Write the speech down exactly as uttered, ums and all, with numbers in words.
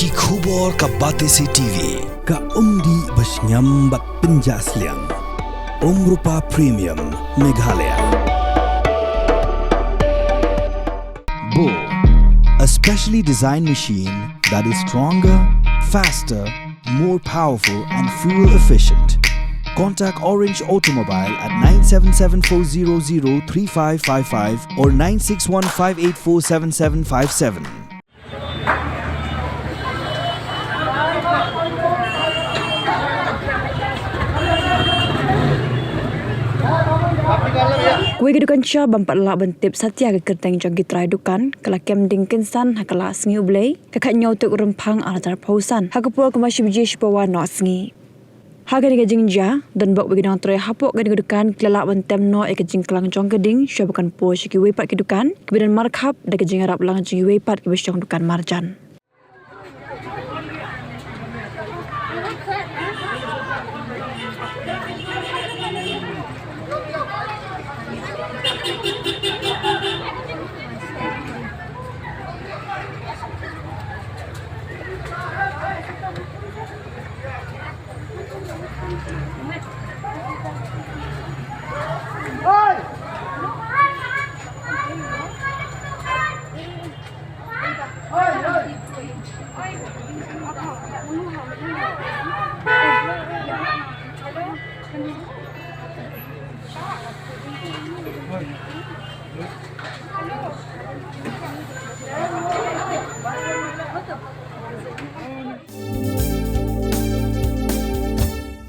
Ki khubor ka Batesi T V, ka umdih ba shngiam bad pynjah sliang. Umrupa Premium, Meghalaya. Bo, a specially designed machine that is stronger, faster, more powerful and fuel efficient. Contact Orange Automobile at nine seven seven four zero zero three five five five or nine six one five eight four seven seven five seven. Kawei ka dukan sha bym pat lah ban tip satia ka kyrteng jong ki trai dukan ka la kem ding kynsan ha ka Laisngi U Blei, ka khathynñiew tarik u Rymphang arhajar arphew san, ha ka por kumba shi baje shi pawa noh sngi. Ha kane ka jingjia, donbok bad ki nongtrei hapoh kane ka dukan ki la lah ban tem noh ïa ka jingklang jong ka ding shuwa ba kan poi sha kiwei pat ki dukan kiba don markhap da ka jingïarap lang jong kiwei pat kiba shong dukan marjan.